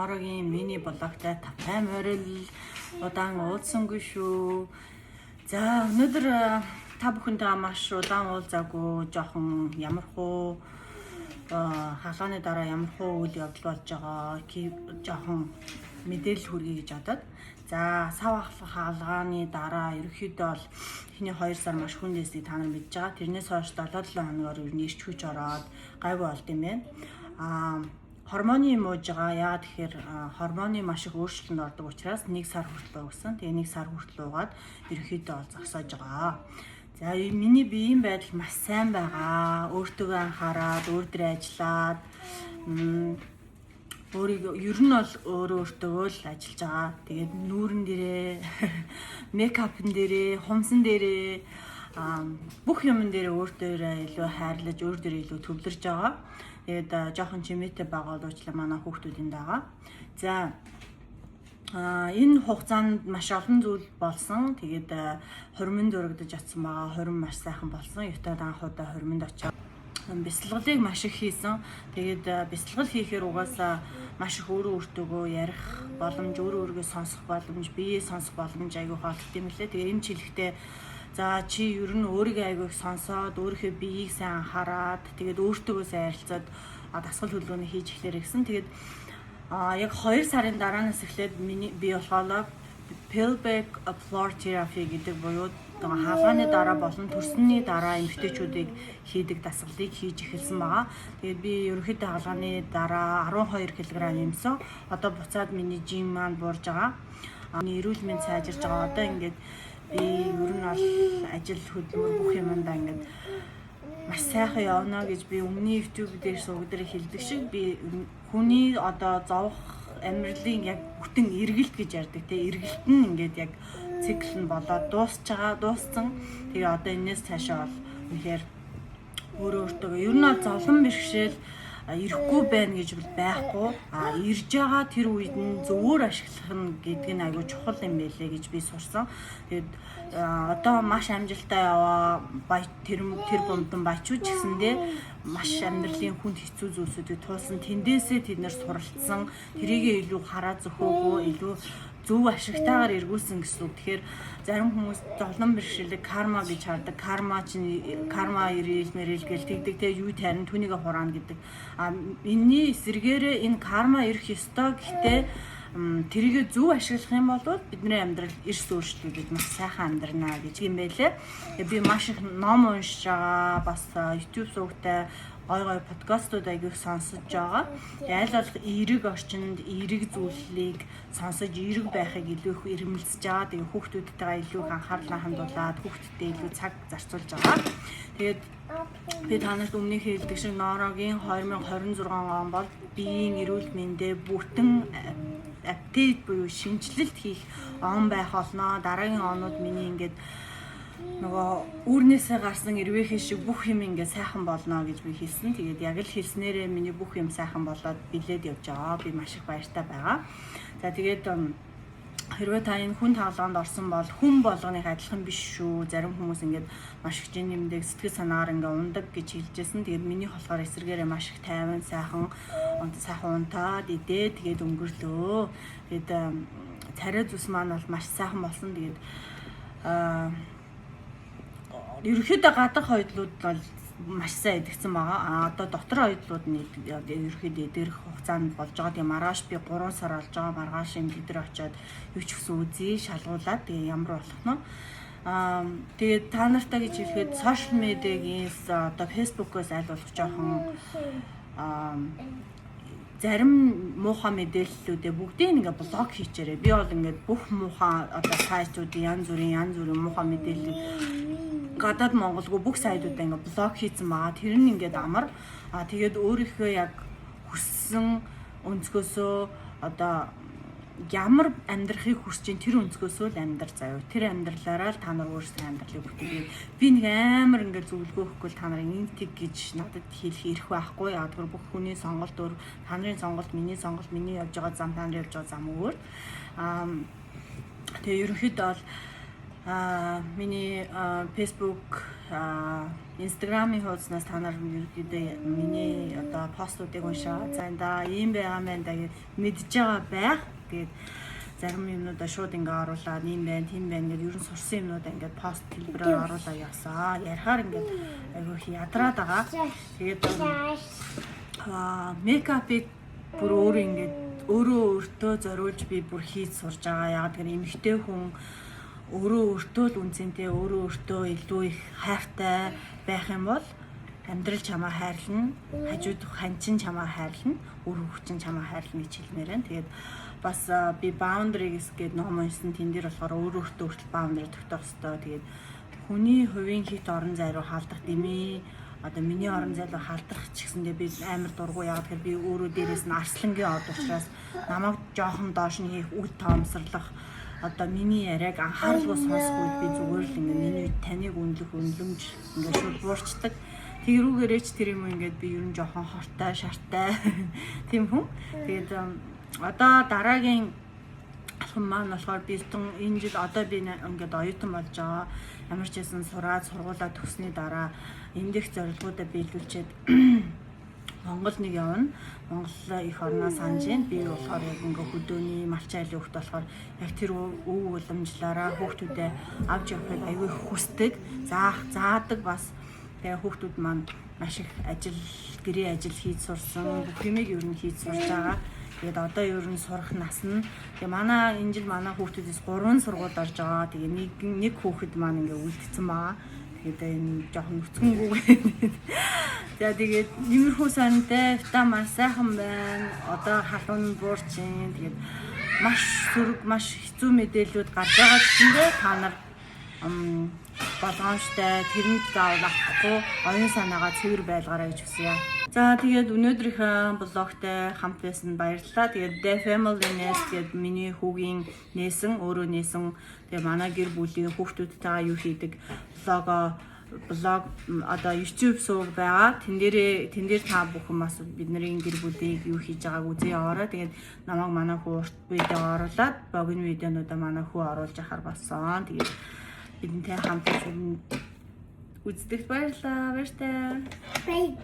Норогийн мини блогтой тавтай морил удаан уулзсангүй шүү. За, өнөөдөр та бүхэнтэйгээ маш удаан уулзаагүй, жоохон ямархуу хаалганы дараа ямархуу үйл явдал болж байгаа жоохон мэдээлэл хүргэе гэж бодоод. За, сав ахлах хаалганы дараа ерөнхийдөө бол эхний 2 сар маш хүнд байсныг та нар мэдж байгаа. Тэрнээс хойш 7-7 хоногор ер нь эрч хүч ороод гайгүй болд юм байна. Хормоны юм ууж байгаа. Яагаад тэгэхээр хормоны маш их өөрчлөлтөнд ордог учраас 1 сар хүртэл уугсан. Тэгээ 1 сар хүртэл уугаад ерөнхийдөө бол зогсоож байгаа. За, миний биеийн байдал маш сайн байгаа. Өөртөө анхаарад, өөр дээрээ ажиллаад, өөрийгөө ер нь бол өөрөө өөртөө л ажиллаж байгаа. Тэгээд нүүрэн дээрээ, makeup-н дээрээ, хумсан дээрээ, бүх юмн дээрээ өөртөө илүү хайрлаж, өөр дээрээ илүү төвлөрж байгаа. Тэгээд жоохон чимээтэй байгаа бол уучлаа, манай хүүхдүүдийн дагаа. За, энэ хугацаанд маш олон зүйл болсон. Тэгээд хурмын зурагдаж очсон байгаа. Хурим маш сайхан болсон. Ютад анх удаа хурминд очиод бясалгалыг маш их хийсэн. Тэгээд бясалгал хийхээр угаасаа маш их өөрөө өөртөөгөө ярих боломж, өөрөө өөрийгөө сонсох боломж, биеэ сонсох боломж айгүй олддог юм лээ. Тэгээ энэ хэлэхдээ за, чи ер нь өөрийгөө айгүй их сонсоод, өөрийнхөө биеийг сайн анхаарад, тэгээд өөртөөгөө сайн ярилцаад дасгал хөдөлгөөний хийж эхлээрэй гэсэн. Тэгээд яг 2 сарын дараанаас эхлээд миний бие болохоор pelvic floor therapy гэдэг буюу одоо хаалганы дараа болон төрсөний дараа эмэгтэйчүүдийг хийдэг дасгалыг хийж эхэлсэн байгаа. Тэгээд би ерөнхийдөө хаалганы дараа 12 кг нэмсэн. Одоо буцаад миний жим маань буурж байгаа. Миний эрүүл мэнд сайжирж байгаа. Одоо ингээд би ер нь бол ажил хөдөлмөр бүх юмдаа ингээд маш сайхан явна гэж би өмнө YouTube дээр суваг дээр хэлдэг шиг, би хүний одоо зовох амьдралын яг бүтэн эргэлт гэж ярьдаг, те, эргэлт нь ингээд яг цикл нь болоод дуусч байгаа, дууссан. Тэгээ одоо энэс цаашаа бол үнэхээр өөрөө өөртөө ер нь бол зовлон бэрхшээл ирэхгүй байна гэж бол байхгүй. Ирж байгаа тэр үед нь зөвөр ашиглах нь гэдэг нь айгүй чухал юм байлээ гэж би сурсан. Тэгээд одоо маш амжилттай яваа бай тэр тэр бумдан баячуу ч гэсэндээ маш амьдралын хүнд хэцүү зүйлсүүдийг туулсан. Тэндээсээ тэд нар суралцсан. Тэрийгээ илүү хараа зөхөөгөө, илүү зөв ашигтайгаар эргүүлсэн гэсэн үг. Тэгэхээр зарим хүмүүс зовлон бэрхшээлийг карма гэж хардаг. Карма чинь, карма ирээл мэрэл гэл тэгдэг, те, юу тарин түүнийгээ хураана гэдэг. Энэний эсрэгээрээ энэ карма ирэх ёстой, гэхдээ тэрийгэ зөв ашиглах юм бол бидний амьдрал эрс өөрчлөгдөж маш сайхан амьдрнаа гэж юм байлээ. Тэгээ би маш их ном уншиж байгаа, бас YouTube сувагтай гой гой подкастууд аягүй их сонсож байгаа. Тэгээ аль болох эерэг орчинд эерэг зүйлийг сонсож, эерэг байхыг илүү их эрмэлзэж байгаа. Тэгээ хүүхдүүдтэйгээ илүү их анхаарлаа хандуулад, хүүхдүүдтэй илүү цаг зарцуулж байгаа. Тэгээд би та нарт өмнөх хэлдэг шиг Норогийн 2026 он бол биеийн эрүүл мэндээ бүтэн update буюу шинэчлэлт хийх он байх болно. Дараагийн онууд миний ингээд нөгөө үүрнээсээ гарсан эрвээхэй шиг бүх юм ингээд сайхан болно гэж би хэлсэн. Тэгээд яг л хэлснээрээ миний бүх юм сайхан болоод билээд явж байгаа. Би маш их баяртай байгаа. За, тэгээд хэрвээ та энэ хүнд хагалгаанд орсон бол хүн болгоных адилхан биш шүү. Зарим хүмүүс ингээд маш их жин нэмдэг, сэтгэл санаагаар ингээд ундаг гэж хэлжсэн. Тэгээд миний болохоор эсрэгээрээ маш их тайван, сайхан сайхан унтаад идээ, тэгээд өнгөрлөө. Тэгээд царай зүс маань бол маш сайхан болсон. Тэгээд ерөнхийдөө гадах хоёдлууд бол маш сайн идэгцэн байгаа. Одоо дотор хоёдлууд нь ерөнхийдөө эдгэрэх хугацаанд болж байгаа. Тэгээ маргааш би 3 сар болж байгаа. Маргааш эмнэлэг дээр очиод юу ч гэсэн үзье, шалгуулад тэгээ ямар болох нь. Тэгээд та нартай гэж хэлэхэд social media-гийн одоо Facebook-оос аль болох жоохон зарим муухай мэдээллүүдээ бүгдийг ингээ block хийчээрэй. Би бол ингээд бүх муухай одоо сайтуудын янз бүрийн муухай мэдээлэл гадаад Монголгүй бүх сайтуудаа ингээ block хийсэн байгаа. Тэр нь ингээд амар. Тэгээд өөрийнхөө яг хүссэн өнцгөөсөө, одоо ямар амьдрахыг хүсэж чинь тэр өнцгөөсөө л амьдр заяа. Тэр амьдралаараа л та нар өөрсдөө амьдралыг бүтээгээд, би нэг амар ингээд зөвлөгөө өгөхгүй л та нар ингэ тэг гэж надад хэлэх эрх байхгүй. Яг тэр бүх хүний сонголт өөр, та нарын сонголт, миний сонголт, миний явж байгаа зам, та нарын явж байгаа зам өөр. Тэгээ ерөнхийдөө бол миний Facebook Instagram-ын хуудаснаас та нар ерөнхийдөө миний одоо постуудыг уншаа. За энэ да ийм байгаа юм байна да гэж мэдж байгаа байх. Тэгээд зарим юмнуудаа шууд ингээ оруулаад ийм байна, тийм байна гэж ер нь сурсан юмнуудаа ингээд пост хэлбэрээр оруулаа явсан. Ярихаар ингээд айгүй их ядраад байгаа. Тэгээд makeup ыг бүр өөрөө ингээд өөрөө өөртөө зориулж би бүр хийж сурж байгаа. Яг тэр эмэгтэй хүн өөрөө өөртөө л үнэ цэнтэй, өөрөө өөртөө илүү их хайртай байх юм бол амьдрал чамаа хайрлана, хажууд ханчин чамаа хайрлана, үр хүүхд чинь чамаа хайрлана гэж хэлмээр байна. Тэгээд бас би boundaries гэдэг ном уншсан. Тэн дээр болохоор өөрөө өөртөө хүртэл boundary тогтоох хэрэгтэй. Тэгээд хүний хувийн хэт орон зай руу халдах, дэмий одоо миний орон зай руу халдах ч гэсэндээ би амар дургүй. Яг тэгэхээр би өөрөө дээрээс нь арслангийн од учраас намайг жоохон доош нь хийх, үл тоомсорлох, одоо миний яриаг анхааралгүй сонсох үед би зүгээр л ингээ миний таныг үнэлэх үнэлэмж ингээ шууд буурчдаг. Тэрүүгээрээ ч тэр юм ингээд би ер нь жоохон хортой, шартай тийм хүн. Тэгээд одоо дараагийн алхам маань болохоор би энэ жил одоо би ингээд оюутан болж байгаа. Ямар ч байсан сураад сургуулаа төгссөний дараа эндэх зорилгоудаа биелүүлчихэд Монгол нэг явна. Монгол их орноо санаж байна. Би болохоор яг ингээ хөдөөний малчин айлын хүүхд болохоор яг тэр өв уламжлалаараа хүүхдүүдэд авч явахыг аягүй их хүсдэг. Заах, заадаг бас. Тэгээ хүүхдүүд маань маш их ажил, гэрээ ажил хийж сурсан. Бүх юмыг ер нь хийж сурж байгаа. Тэгээд одоо ер нь сурах нас нь. Тэгээ манай энэ жил манай хүүхдүүдээс 3 сургуульд орж байгаа. Тэгээ нэг хүүхэд маань ингээ үлдсэн байгаа. Тэгээд энэ жоохон нүцгэнгүй. За, тэгээд иймэрхүү сонинтай вита маш сайхан байна. Одоо халуун буурчин. Тэгээд маш сөрөг, маш хэцүү мэдээллүүд гарч байгаа гэсэндээ та нар болгоомжтой, тэрэнд заавал автахгүй оюун санаагаа цэвэр байлгаарай гэж хүсье. За, тэгээд өнөөдрийнхөө vlog той хамт байсан баярлалаа. Тэгээд The Family Nest тэгээд миний хүүгийн нээсэн, өөрөө нээсэн, тэгээд манай гэр бүлийн хүүхдүүдтэйгээ юу хийдэг vlog оо блог одоо YouTube суваг байгаа. Тэн дээрээ, тэн дээр та бүхэн бас бидний гэр бүлийг юу хийж байгааг үзээ яваарай. Тэгээд намайг манай хүү урт видео оруулаад, богино видеонуудаа манай хүү оруулж ахаар болсон. Тэгээд бидэнтэй хамт үздэг баярлалаа. Баяртай. Bye.